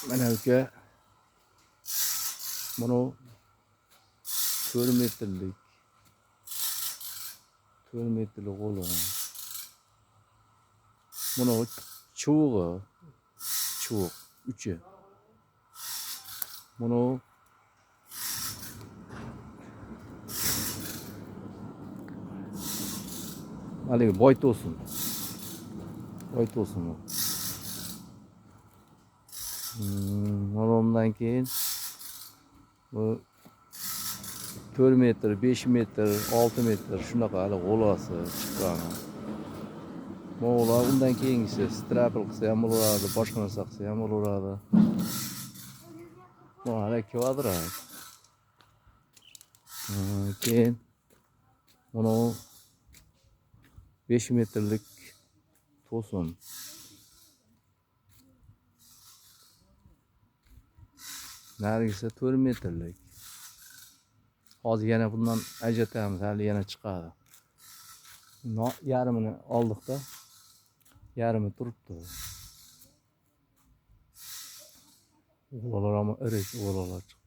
Mana uka, buni 4 metrlik, 4 metrlik qo'li. Buni chuvug'i, chuvuq uchi. Buni haligi boyto'sin. Boyto'sin bu. Mana undan keyin bu 4 metr, 5 metr, 6 metr shunaqa hali g'o'lasi chiqqani. Mo'g'ular undan keyingisi strapl qilsa ham bo'laveradi, boshqa narsa qilsa ham bo'laveradi. Bu hali kvadrat. Keyin buni 5 metrlik to'sin. Narigisi 4 metrlik. Hozir yana bundan ajratamiz, hali yana chiqadi. Yarmini oldiqda, yarmi turibdi. O'g'lolar ham iri o'g'lolar chiqdi.